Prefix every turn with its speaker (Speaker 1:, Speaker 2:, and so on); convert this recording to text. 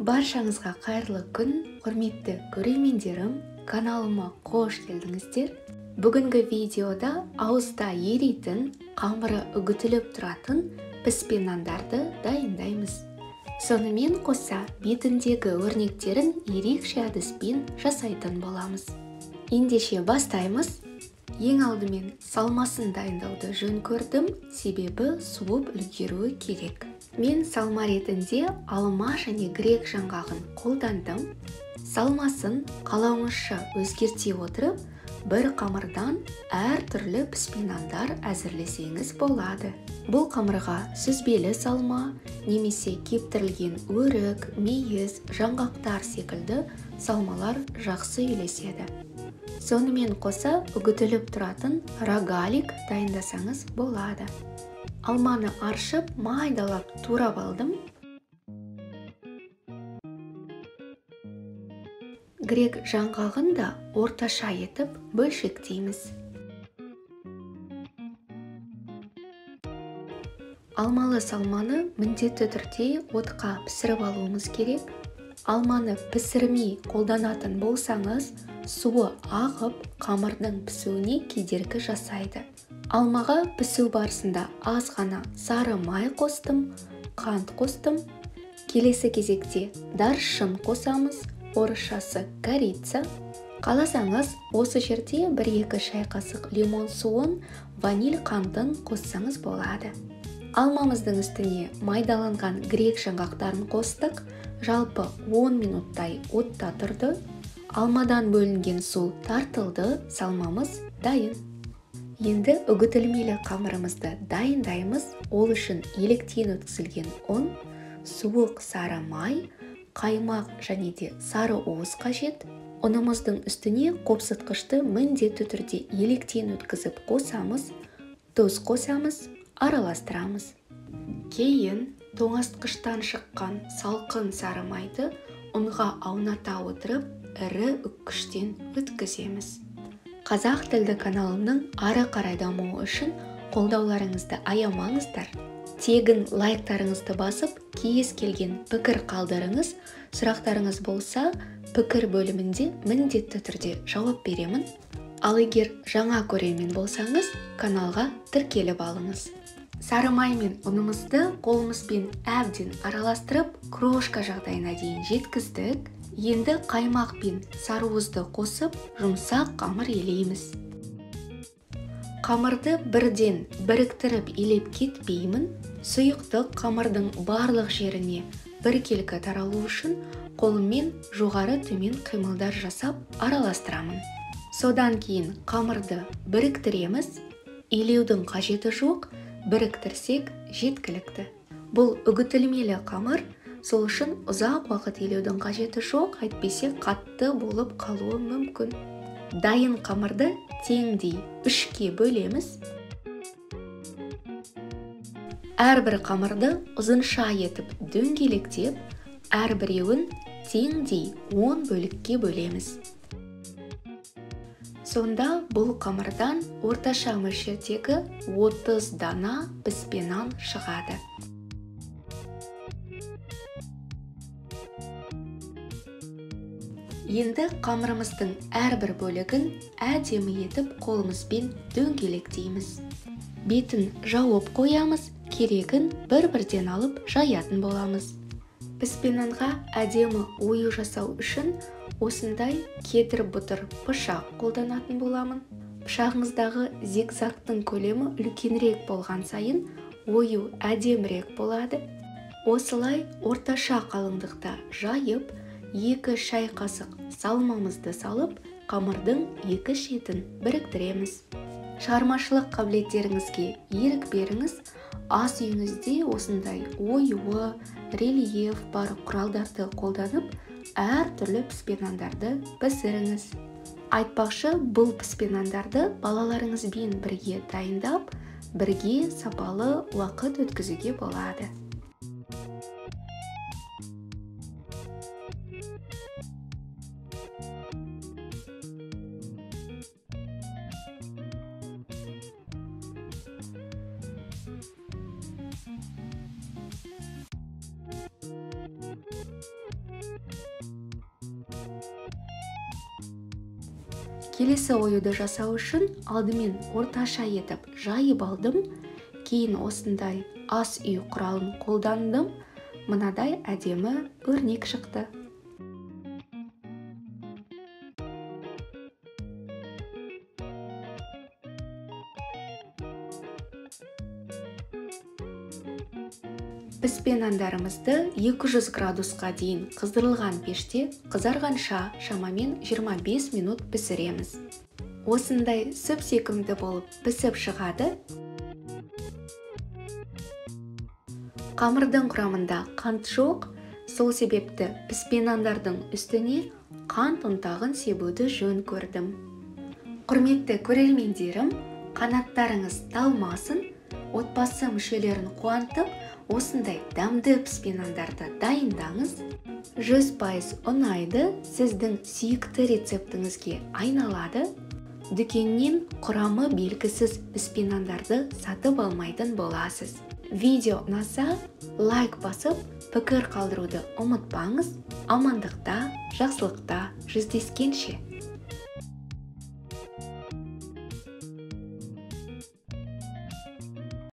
Speaker 1: Баршаңызға қайырлы күн, құрметті көрермендерім, каналыма қош келдіңіздер. Бүгінгі видеода ауызда еритін, қамыры үгітіліп тұратын піспе нандарды дайындаймыз. Сонымен қоса бетіндегі өрнектерін ерекше әдіспен жасайтын боламыз. Ендеше бастаймыз. Ең алдымен салмасын дайындауды жөн көрдім, себебі суып үлгеруі керек. Мен салма ретінде алма және грек жаңғағын қолдандым. Салмасын қалауыңызша өзгерте отырып, бір қамырдан әр түрлі піспе нандар әзірлесеңіз болады. Бұл қамырға сүзбелі салма немесе кептірілген өрік, мейіз, жаңғақтар секілді салмалар жақсы үйлеседі. Сонымен қоса үгітіліп тұратын рогалик дайындасаңыз болады. Алманы аршып, майдалап турап алдым. Грек жаңғағын да орташа етіп бөлшектейміз. Алмалы салманы міндетті түрде отқа пісіріп алуымыз керек. Алманы пісірмей қолданатын болсаңыз, суы ағып, қамырдың пісуіне кедергі жасайды. Алмаға пісу барысында аз ғана сары май қостым, қант қостым. Келесі кезекте даршын қосамыз, орысшасы корица. Қаласаңыз, осы жерде 1-2 шай қасық лимон суын, ваниль қантын қоссаңыз болады. Алмамыздың үстіне майдаланған грек жаңғақтарын қостық. Жалпы 10 минуттай отта тұрды. Алмадан бөлінген су тартылды, салмамыз дайын. Енді үгітілмелі қамырымызды дайындаймыз. Ол үшін електен өткізілген ұн, суық сары май, қаймақ және де сары уыз қажет. Ұнымыздың үстіне қопсытқышты міндетті түрде електен өткізіп қосамыз, тұз қосамыз, араластырамыз. Кейін тоңазытқыштан шыққан салқын сары майды ұнға ауната отырып, ірі үккіштен өткіземіз. Қазақ тілді каналымның ары қарай дамуы үшін қолдауларыңызды аямаңыздар. Тегін лайктарыңызды басып, кез келген пікір қалдырыңыз. Сұрақтарыңыз болса, пікір бөлімінде міндетті түрде жауап беремін. Ал егер жаңа көрермен болсаңыз, каналға тіркеліп алыңыз. Сары май мен ұнымызды қолымызбен әбден араластырып, крошка жағдайына дейін жеткіздік. Енді қаймақ пен сары уызды қосып, жұмсақ қамыр елейміз. Қамырды бірден біріктіріп елеп кетпеймін. Сұйықтық қамырдың барлық жеріне біркелкі таралу үшін қолыммен жоғары төмен қимылдар жасап араластырамын. Содан кейін қамырды біріктіреміз. Елеудің қажеті жоқ, біріктірсек жеткілікті. Бұл үгітілмелі қамыр, сол үшін ұзақ уақыт елеудің қажеті жоқ, әйтпесе қатты болып қалуы мүмкін. Дайын қамырды теңдей 3-ке бөлеміз. Әрбір қамырды ұзынша етіп дөңгелектеп, әрбіреуін теңдей 10 бөлікке бөлеміз. Сонда бұл қамырдан орташа мөлшердегі 30 дана піспе нан шығады. Енді қамырымыздың әрбір бөлігін әдемі етіп қолымызбен дөңгелектейміз. Бетін жауып қоямыз, керегін бір-бірден алып жаятын боламыз. Піспе нанға әдемі ою жасау үшін осындай кедір-бұтыр пышақ қолданатын боламын. Пышағыңыздағы зигзагтың көлемі үлкенірек болған сайын ою әдемірек болады. Осылай орташа қалыңдықта жайып, 2 шай қасық салмамызды салып, қамырдың 2 шетін біріктіреміз. Шығармашылық қабілеттеріңізге ерік беріңіз. Ас үйіңізде осындай оюы, рельеф бар құралдарды қолданып, әр түрлі піспе нандарды пісіріңіз. Айтпақшы, бұл піспе нандарды балаларыңызбен бірге дайындап, бірге сапалы уақыт өткізуге болады. Келесі оюды жасау үшін алдымен орташа етіп жайып алдым. Кейін осындай ас үй құралын қолдандым. Мынадай әдемі өрнек шықты. Піспе нандарымызды 200 градусқа дейін қыздырылған пеште қызарғанша шамамен 25 минут пісіреміз. Осындай сүп-сүйкімді болып пісіп шығады. Қамырдың құрамында қант жоқ, сол себепті піспе нандардың үстіне қант ұнтағын себуді жөн көрдім. Құрметті көрермендерім, қанаттарыңыз талмасын, отбасы мүшелерін қуантып, осындай дәмді піспе нандарды дайындаңыз. 100% ұнайды, сіздің сүйікті рецептіңізге айналады. Дүкеннен құрамы белгісіз піспе нандарды сатып алмайтын боласыз. Видео ұнаса, лайк басып, пікір қалдыруды ұмытпаңыз. Амандықта, жақсылықта жүздескенше.